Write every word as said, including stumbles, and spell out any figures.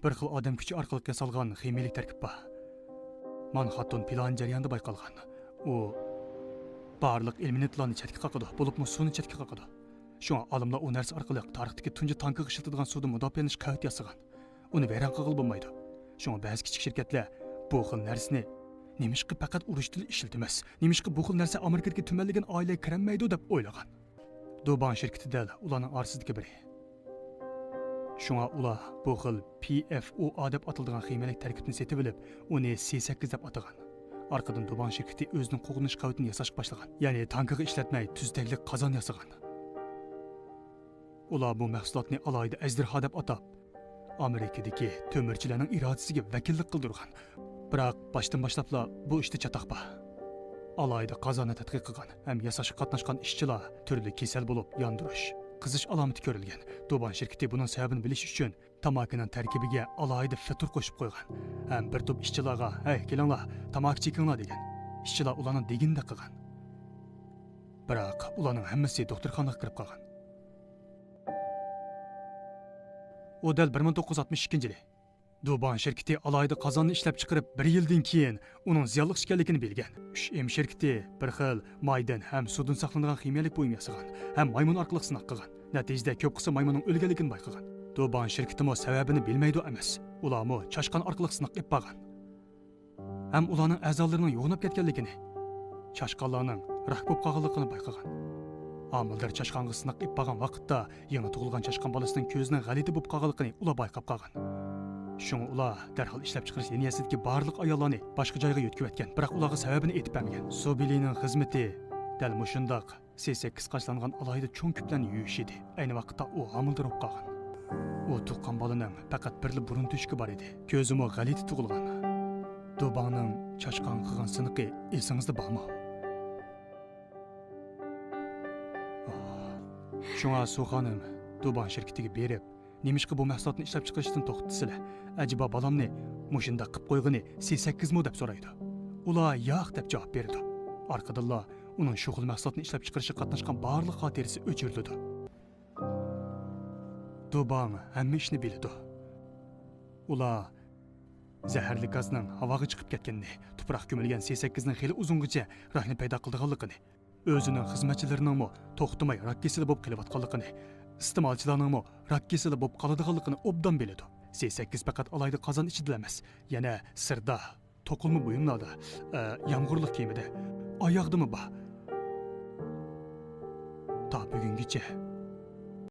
بىر خىل ئادەم كۈچى ئارقىلىق ياسالغان خىمىيەلىك تەركىب بار. مانھاتتون پىلانى جەريانىدا بايقالغان. ئۇ بارلىق ئېلېمېنتلارنى چەتكە قاقىدۇ، بولۇپمۇ سۇنى چەتكە قاقىدۇ. شۇڭا ئالىملار ئۇ نەرسە ئارقىلىق تارىختىكى تۇنجى تانكىغا ئىشلىتىدىغان سۇدىن مۇداپىئەلىنىش قەۋىتى ياسىغان. ئۇنى ۋەيران قىلغىلى بولمايدۇ. شۇڭا بەزى كىچىك شىركەتلەر بۇ خىل نەرسىنى نېمىشقا پەقەت ئۇرۇشتىلا ئىشلىتىمىز، نېمىشقا بۇ خىل نەرسە ئامېرىكىدىكى تۈمەنلىگەن ئائىلىگە كىرەلمەيدۇ دەپ ئويلىغان. دۇباڭ شىركىتى دەل ئۇلارنىڭ ئارىسىدىكى بىرى. شۇڭا ئۇلار بۇ خىل پى ئېف ئۇ ئا دەپ ئاتىلىدىغان خىمىيەلىك تەركىبنى سېتىۋېلىپ، ئۇنى سى سەككىز دەپ ئاتىغان. ئارقىدىن دۇباڭ شىركىتى ئۆزىنىڭ قوغدىنىش قەۋىتىنى ياساشقا باشلىغان. يەنى تانكىغا ئىشلەتمەي، تۈز تەگلىك قازان ياسىغان. ئۇلار بۇ مەھسۇلاتنى ئالاھىدە ئەجدىھا دەپ ئاتاپ، ئامېرىكىدىكى تۆمۈرچىلەرنىڭ ئىرادىسىگە ۋەكىللىك قىلدۇرغان. بىراق باشتىن باشلاپلا بۇ ئىشتا چاتاق بار. ئالاھىدە قازاننى تەتقىق قىلغان ھەم ياساشقا قاتناشقان ئىشچىلار تۈرلۈك كېسەل بولۇپ، ياندۇرۇش، قىزىش ئالامىتى كۆرۈلگەن. دۇباڭ شىركىتى بۇنىڭ سەۋەبىنى بىلىش ئۈچۈن تاماكىنىڭ تەركىبىگە ئالاھىدە فىلتىر قوشۇپ قويغان ھەم بىر توپ ئىشچىلارغا، ھەي، كېلىڭلار، تاماكا چېكىڭلار، دېگەن. ئىشچىلار ئۇلارنىڭ دېگىنىدەك قىلغان. بىراق ئۇلارنىڭ ھەممىسى دوختۇرخانىغا كىرىپ قالغان. ئۇ دەل بىر مىڭ توققۇز يۈز ئاتمىش ئىككىنچى يىلى دۇباڭ شىركىتى ئالاھىدە قازاننى ئىشلەپچىقىرىپ، بىر يىلدىن كېيىن ئۇنىڭ زىيانلىق ئىكەنلىكىنى بىلگەن. ئۈچ ئېم شىركىتى بىر خىل مايدىن ھەم سۇدىن ساقلىنىدىغان خىمىيەلىك بۇيۇم ياسىغان ھەم مايمۇن ئارقىلىق سىناق قىلغان. نەتىجىدە كۆپ قىسىم مايمۇننىڭ ئۆلگەنلىكىنى بايقىغان. دۇباڭ شىركىتىمۇ سەۋەبىنى بىلمەيدۇ ئەمەس، ئۇلارمۇ چاشقان ئارقىلىق سىناق ئېلىپ بارغان. ھەم ئۇلارنىڭ ئەزالىرىنىڭ يوغىناپ كەتكەنلىكىنى، چاشقانلارنىڭ راك بولۇپ قالغانلىقىنى بايقىغان. ھامىلىدار چاشقانغا سىناق ئېلىپ بارغان ۋاقىتتا يېڭى تۇغۇلغان چاشقان بالىسىنىڭ كۆزىنىڭ غەلىتە بولۇپ قالغانلىقىنى ئۇلار بايقاپ قالغان. شۇڭا ئۇلار دەرھال ئىشلەپچىقىرىش لىنىيەسىدىكى بارلىق ئاياللارنى باشقا جايغا يۆتكىۋەتكەن، بىراق ئۇلارغا سەۋەبىنى ئېيتىپ بەرمىگەن. سۇبىلىنىڭ خىزمىتى دەل مۇشۇنداق سى سەككىز قاچىلانغان ئالاھىدە چوڭ كۈپلەرنى يۇيۇش ئىدى. ئەينى ۋاقىتتا ئۇ ھامىلىدار بولۇپ قالغان. ئۇ تۇغقان بالىنىڭ پەقەت بىرلا بۇرۇن تۆشۈكى بار ئىدى. كۆزىمۇ غەلىتە تۇغۇلغان. دۇباڭنىڭ چاشقانغا قىلغان سىنىقى ئېسىڭىزدە بارمۇ؟ شۇڭا سۇ خانىم دۇباڭ شىركىتىگە بېرىپ، نېمىشقا بۇ مەھسۇلاتنى ئىشلەپچىقىرىشتىن توختىتىسىلەر؟ ئەجەبا بالامنى مۇشۇنداق قىلىپ قويغىنى سى سەككىزمۇ دەپ سورايدۇ. ئۇلار ياق دەپ جاۋاب بېرىدۇ. ئارقىدىنلا ئۇنىڭ شۇ خىل مەھسۇلاتنى ئىشلەپچىقىرىشقا قاتناشقان بارلىق خاتىرىسى ئۆچۈرۈلىدۇ. دۇباڭ ھەممە ئىشنى بىلىدۇ. ئۇلار زەھەرلىك گازنىڭ ھاۋاغا چىقىپ كەتكىنىنى، تۇپراق كۆمۈلگەن سى سەككىزنىڭ خېلى ئۇزۇنغىچە راكنى پەيدا قىلىدىغانلىقىنى، ئۆزىنىڭ خىزمەتچىلىرىنىڭمۇ توختىماي راك كېسىلى بولۇپ قېلىۋاتقانلىقىنى، ئىستېمالچىلارنىڭمۇ راك كېسىلى بولۇپ قالىدىغانلىقىنى ئوبدان بىلىدۇ. سى سەككىز پەقەت ئالاھىدە قازان ئىچىدىلا ئەمەس، يەنە سىردا، توقۇلما بۇيۇملاردا، ئە، يامغۇرلۇق كىيىمىدە، ئاياغدىمۇ بار. تا بۈگۈنگىچە